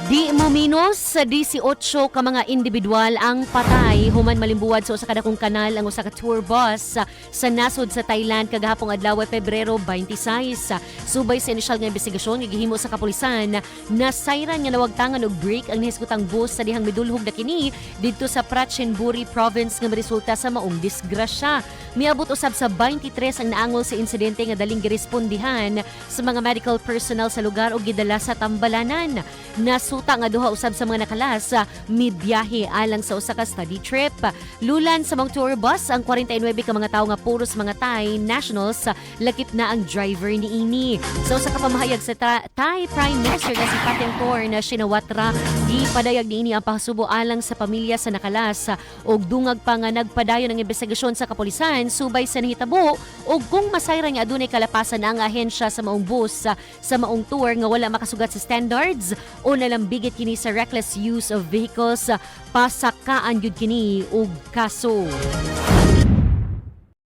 Di mo minus sa 18 ka mga individual ang patay human malimbuwad sa usa ka dakong kanal ang usa ka tour bus sa nasod sa Thailand kagahapong adlaw, Pebrero 26. Subay sa inisyal nga investigasyon nga gihimo sa kapulisan, nasayran nga nawagtangan og brake ang nahisgutang bus sa dihang midulhog na kini didto sa Prachinburi Province nga miresulta sa maong disgrasya. Miabot usab sa 23 ang naangol sa insidente nga daling girespondihan sa mga medical personnel sa lugar ug gidala sa tambalanan. Nasuta nga duha usab sa mga nakalas mibiyahe alang sa usa ka study trip. Lulan sa mga tour bus ang 49 ka mga tawo nga puros mga Thai nationals, lakip na ang driver niini. Sa usa ka pamahayag sa Thai Prime Minister nga si Paetongtarn Shinawatra, gipadayag niini ang pahasubo alang sa pamilya sa nakalas ug dungag pa nga nagpadayon ang investigasyon sa kapulisan subay sa nahitabo ug kung masayran nga adunay kalapasan ang ahensya sa maong bus sa maong tour nga wala makasugat sa standards o nalambigit kini sa reckless use of vehicles, pasakaan gyud kini og kaso.